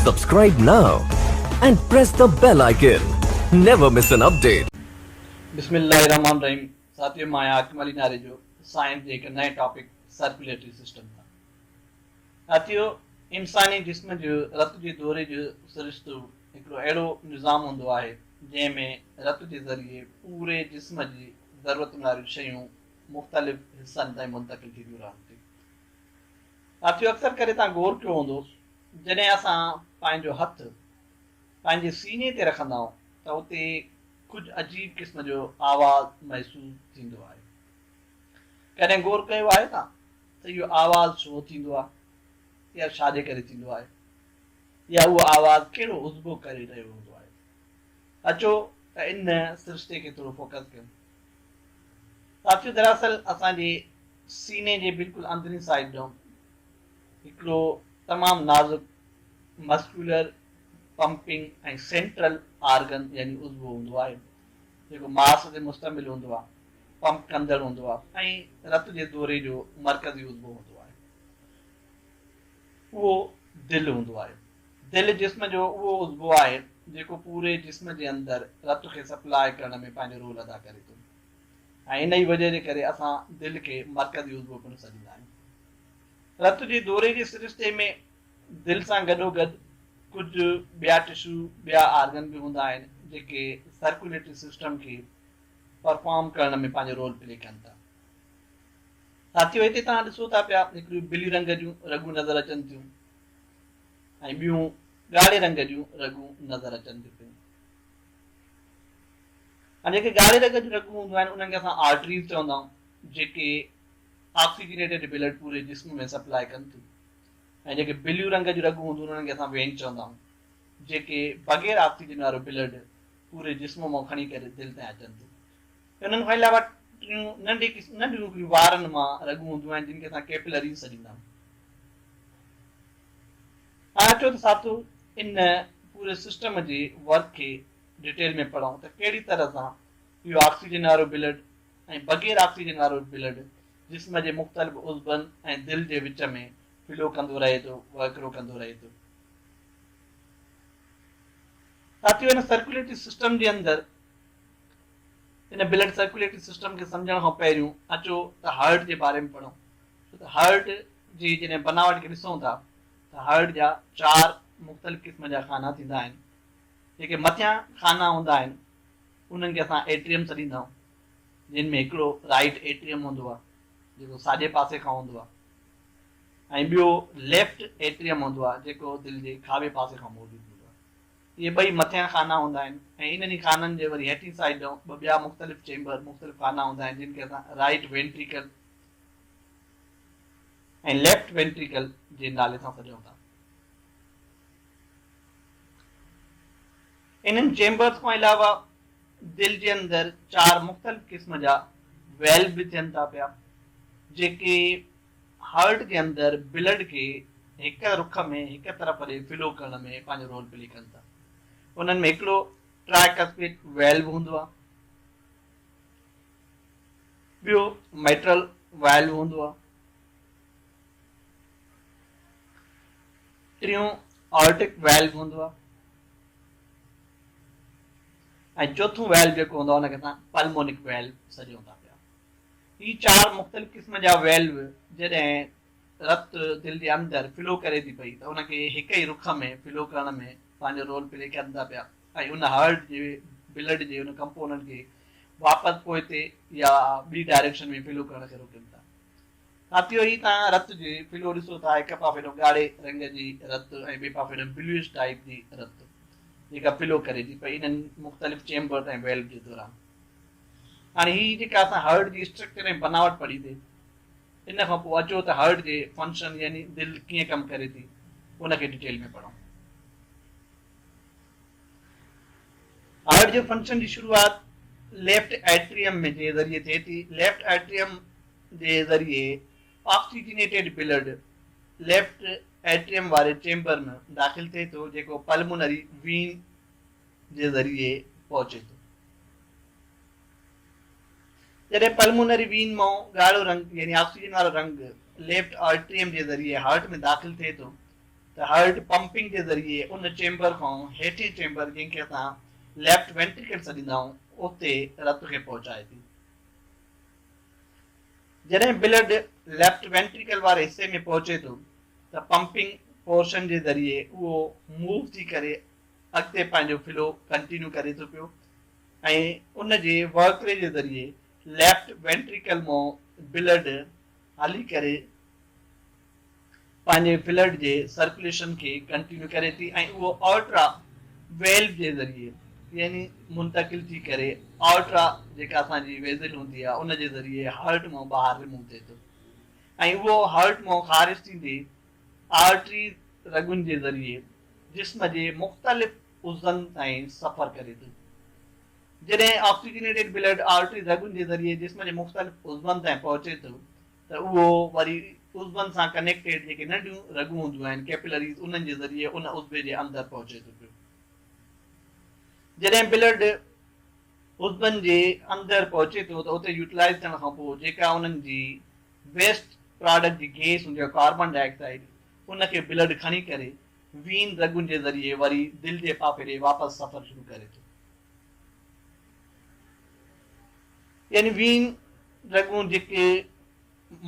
Subscribe now and press the bell icon. Never miss an update. بسم الله الرحمٰن الرحيم ساٿيو مان آهيان حاڪم علي ناريجو سائنس جي هڪ نئين ٽاپڪ سرڪيوليٽري سسٽم تان. ساٿيو انساني جسم جو رت جي دوري جو سرشتو هڪڙو اهڙو نظام هوندو آهي جنهن ۾ رت جي ذريعي پوري جسم جي ضرورتن واريون شيون مختلف حصن تائين منتقل ٿينديون رهن ٿيون. ساٿيو اڪثر ڪري توهان غور ڪيو هوندو جڏهن اسان پنهنجو هٿ پنهنجي سيني تي رکندا آهيون ته اتي ڪجهه عجيب قسم جو آواز محسوس ٿيندو آهي. ڪڏهن غور ڪيو آهي توهان ته اهو آواز ڇو ٿيندو آهي يا ڇا جي ڪري ٿيندو آهي يا اهو آواز ڪهڙو عضوو ڪري رهيو هوندو آهي؟ اچو ته ان سرشتي کي ٿورو فوڪس ڪيون. ساٿيو دراصل اسان جي سيني جي بلڪل اندرين سائيڊ ڏانهن هڪڙو تمام نازڪ مسڪيولر پمپنگ ۽ سينٽرل آرگن يعني عضوو هوندو آهي جيڪو ماس تي مشتمل هوندو آهي، پمپ ڪندڙ هوندو آهي ۽ رت جي دوري جو مرڪزي عضوو هوندو آهي. اهو دل هوندو آهي. دل جسم جو اهو عضوو آهي جيڪو پوري جسم جي اندر رت کي سپلاء ڪرڻ ۾ پنهنجو رول ادا ڪري ٿو ۽ ان ئي وجهه جي ڪري اسان دل کي مرڪزي عضوو پڻ سڏيندا آهيون. رت جي دوري جي سرشتي ۾ دل سان گڏوگڏ ڪجهه ٻيا ٽشو، ٻيا آرگن به هوندا آهن جيڪي سرڪيوليٽري سسٽم کي پرفارم ڪرڻ ۾ پنهنجو رول پلي ڪن ٿا. ساٿيو هتي توهان ڏسو ٿا پيا هڪڙيون بلي رنگ جون رڳون نظر اچن ٿيون ۽ ٻيون ڳاڙهي رنگ جون رڳون نظر اچن ٿيون پيون. هاڻي جيڪي ڳاڙهي رنگ جون رڳون هونديون آهن انهن کي اسان آرٽريز چوندا آهيون جيڪي آڪسيجنيٽيڊ بلڊ پوري جسم ۾ سپلاء ڪن ٿيون ۽ جيڪي بليو رنگ جون رڳون هونديون آهن انهن کي اسان وين چوندا آهيون جيڪي بغير آڪسيجن وارو بلڊ پوري جسم مان کڻي ڪري دل تائين اچن ٿيون. انهن کان علاوه ٽيون ننڍي قسم ننڍيون هڪڙيون وارن مان رڳون هونديون آهن جن کي اسان ڪيپلريز سڏيندا آهيون. هاڻي اچو ته ساٿو ان پوري سسٽم جي ورڪ کي ڊيٽيل ۾ پڙهون ته ڪهڙي طرح سان اهو آڪسيجن وارو بلڊ ۽ بغير آڪسيجن وارو بلڊ جسم جي مختلف عضون ۽ دل جي وچ ۾ فلو ڪندو رهي ٿو، وهڪرو ڪندو رهي ٿو. ساٿيو ان سرڪيوليٽري سسٽم جي اندر ان بلڊ سرڪيوليٽري سسٽم کي سمجهڻ کان پهريون اچو ته هارٽ جي باري ۾ پڙهون. ڇو ته هارٽ جي جڏهن بناوٽ کي ڏسون ٿا ته هارٽ جا چار مختلف قسم جا خانا ٿيندا آهن. جيڪي مٿيان خانا هوندا آهن انهن کي اسان ايٽريم سڏيندا آهيون. جن ۾ هڪڙو رائيٽ ايٽريم هوندو آهي جيڪو ساڄي پاسي کان هوندو آهي ۽ ٻيو ليفٽ ايٽريم هوندو آهي جيڪو دل جي کاٻي پاسي کان موجود هوندو آهي. اهي ٻئي مٿيان خانا هوندا آهن ۽ انهن ئي خانن جي وري هيٺين سائيڊ ڏانهن ٻه ٻيا مختلف چيمبر، مختلف خانا هوندا آهن جن کي اسان رائيٽ وينٽريڪل ۽ ليفٽ وينٽريڪل جي نالي سان سڏيون ٿا. انهن چيمبرز کان علاوه دل جي اندر چار مختلف قسم جا ويلو به ٿين ٿا پيا جيڪي هارٽ جي اندر بلڊ کي هڪ رخ ۾ هڪ طرف ڏي فلو ڪرڻ ۾ پنهنجو رول پلي ڪن ٿا. انهن ۾ هڪڙو ٽرائڪسپڊ ويلو هوندو آهي، ٻيو ميٽرل ويلو هوندو آهي، ٽيون آرٽڪ ويلو هوندو آهي ۽ چوٿون ويلو جيڪو هوندو آهي ان کي اسان پلمونڪ ويلو سڏيون ٿا پيا. هي چار مختلف قسم جا ويلو جڏهن رت دل جي اندر فلو ڪري ٿي پئي ته ان کي هڪ ئي رخ ۾ فلو ڪرڻ ۾ پنهنجو رول پلي ڪن ٿا پيا ۽ ان هارٽ جي بلڊ جي ان ڪمپوننٽ کي واپس پوئتي يا ٻي ڊائريڪشن ۾ فلو ڪرڻ کي روڪين ٿا. ساٿيو هي توهان رت جي فلو ڏسو ٿا هڪ پاسي ڏانهن ڳاڙهي رنگ جي رت ۽ ٻئي پاسي ڏانهن بلوئش ٽائيپ جي رت جيڪا فلو ڪري ٿي پئي انهن مختلف چيمبرز ۽ ويلو جي دوران. هاڻي هي جيڪا اسان هارٽ جي اسٽرڪچر ۽ بناوٽ پڙهي سي ان کان پوء اچو ته هارٽ جي فنڪشن يعني دل ڪيئن ڪم ڪري ٿي ان کي ڊيٽيل ۾ پڙهون. هارٽ جي فنڪشن جي شروعات ليفٽ ايٽريم ۾ جي ذريعي ٿئي ٿي. ليفٽ ايٽريم جي ذريعي آڪسيجنيٽيڊ بلڊ ليفٽ ايٽريم واري چيمبر ۾ داخل ٿئي ٿو جيڪو پلمونري وين جي ذريعي پهچي ٿو. جڏهن پلمونري وين مان ڳاڙهو رنگ يعني آڪسيجن وارو رنگ ليفٽ آرٽريم جي ذريعي هارٽ ۾ داخل ٿئي ٿو ته هارٽ پمپنگ جي ذريعي ان چيمبر کان هيٺين چيمبر جنهن کي اسان ليفٽ وينٽريڪل سڏيندا آهيون اتي رت کي پهچائي ٿي. جڏهن بلڊ ليفٽ وينٽريڪل واري حصي ۾ پهچي ٿو ته پمپنگ پورشن جي ذريعي اهو موو ٿي ڪري اڳتي پنهنجو فلو ڪنٽينيو ڪري ٿو پيو ۽ ان جي وهڪري جي ذريعي ليفٽ وينٽريڪل مان بلڊ هلي ڪري پنهنجي بلڊ جي سرڪيوليشن کي ڪنٽينيو ڪري ٿي ۽ اهو آرٽرا ويلو جي ذريعي يعني منتقل ٿي ڪري آرٽرا جيڪا اسان جي ويزل هوندي آهي ان جي ذريعي هارٽ مان ٻاهر ريموو ٿئي ٿو ۽ اهو هارٽ مان خارج ٿيندي آرٽري رڳن جي ذريعي جسم جي مختلف عضون تائين سفر ڪري ٿو. جڏهن آڪسيجنيٽيڊ بلڊ آرٽري رڳن جي ذريعي جسم جي مختلف عضون تائين پهچي ٿو ته اهو وري عضون سان ڪنيڪٽيڊ جيڪي ننڍيون رڳون هونديون آهن، Capillaries، انهن جي ذريعي ان عضوي جي اندر پهچي ٿو پيو. جڏهن بلڊ عضون جي اندر پهچي ٿو ته اتي يوٽيلائز ٿيڻ کان پوء جيڪا انهن جي ويسٽ پراڊڪٽ جي گيس هوندي آهي ڪاربان ڊاء آڪسائيڊ ان کي بلڊ کڻي ڪري وين رڳن جي ذريعي وري دل جي پاپي ڏي واپس سفر شروع ڪري ٿو. يعني وين رڳون جيڪي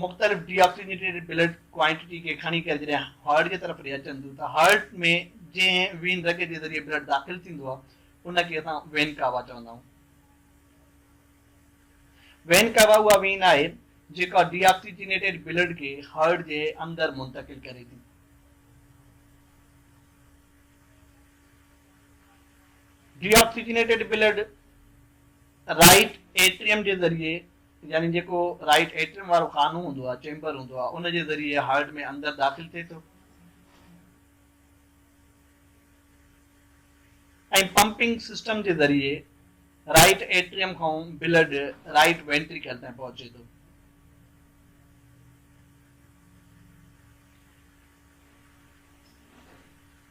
مختلف ڊي آڪسيجنيٽيڊ بلڊ ڪوانٽيٽي کي کڻي ڪري جڏهن هارٽ جي طرف ڏي اچن ٿيون ته هارٽ ۾ جنهن وين رڳ جي ذريعي بلڊ داخل ٿيندو آهي ان کي اسان وين ڪاوا چوندا آهيون. وين ڪاوا اها وين آهي جيڪا ڊي آڪسيجنيٽيڊ بلڊ کي هارٽ جي اندر منتقل ڪري ٿي. D oxygenated blood right atrium جي ذريعي يعني جيڪو رائيٽ ايٽريم وارو خانو هوندو آهي چيمبر هوندو آهي ان جي ذريعي هارٽ ۾ اندر داخل ٿئي ٿو ۽ پمپنگ سسٽم جي ذريعي رائيٽ ايٽريم کان بلڊ رائيٽ وينٽريڪل تائين پهچي ٿو.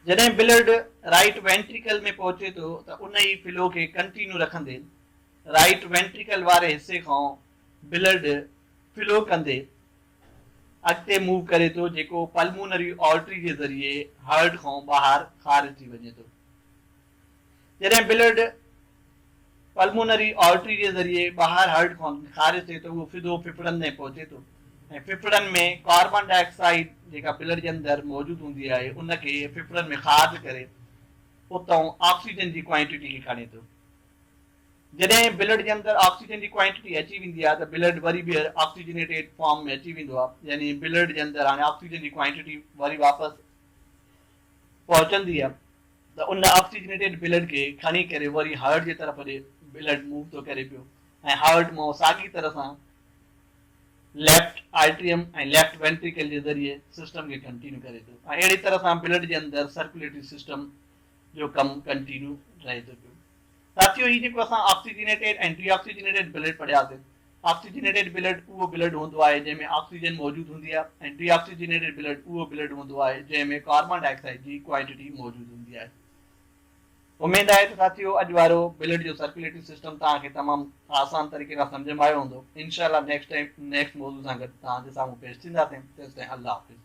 جڏهن بلڊ رائيٽ وينٽريڪل ۾ پهچي ٿو ته ان ئي فلو کي ڪنٽينيو رکندي رائيٽ وينٽريڪل واري حصي کان بلڊ فلو ڪندي اڳتي موو ڪري ٿو جيڪو پلمونري آرٽري جي ذريعي هارٽ کان ٻاهر خارج ٿي وڃي ٿو. جڏهن بلڊ پلمونري آرٽري جي ذريعي ٻاهر هارٽ کان خارج ٿئي ٿو اهو سڌو ڦڦڙن تائين پهچي ٿو ۽ ڦڦڙن ۾ ڪاربان ڊاء آڪسائيڊ جيڪا بلڊ جي اندر موجود هوندي آهي ان کي ڦڦڙن ۾ خارج ڪري اتان آڪسيجن جي ڪوانٽيٽي کي کڻي ٿو. جڏهن بلڊ جي اندر آڪسيجن جي ڪوانٽيٽي اچي ويندي آهي ته بلڊ وري ٻيهر آڪسيجنيٽيڊ فارم ۾ اچي ويندو آهي يعني بلڊ جي اندر هاڻي آڪسيجن جي ڪوانٽيٽي وري واپس پهچندي آهي ته ان آڪسيجنيٽيڊ بلڊ کي کڻي ڪري وري هارٽ جي طرف ڏي بلڊ موو ٿو ڪري پيو ۽ هارٽ مان ساڳي طرح سان ليفٽ آرٽريم ۽ ليفٽ وينٽريڪل جي ذريعي سسٽم کي ڪنٽينيو ڪري ٿو ۽ اهڙي طرح سان بلڊ جي اندر سرڪيوليٽري سسٽم جو ڪم ڪنٽينيو رهي ٿو پيو. ساٿيو هي جيڪو اسان آڪسيجنيٽيڊ ۽ ڊي آڪسيجنيٽيڊ بلڊ پڙهياسين آڪسيجنيٽيڊ بلڊ اهو بلڊ هوندو آهي جنهن ۾ آڪسيجن موجود هوندي آهي ۽ ڊي آڪسيجنيٽيڊ بلڊ اهو بلڊ هوندو آهي جنهن ۾ ڪاربان ڊاء آڪسائيڊ جي ڪوانٽيٽي موجود هوندي آهي. اميد آهي ته ساٿيو اڄ وارو بلڊ جو سرڪيوليٽري سسٽم توهان کي تمام آسان طريقي سان سمجهه ۾ آيو هوندو. انشاء الله نيڪسٽ ٽائيم نيڪسٽ موضوع سان گڏ توهان جي سامهون پيش ٿينداسين تيستائين الله حافظ.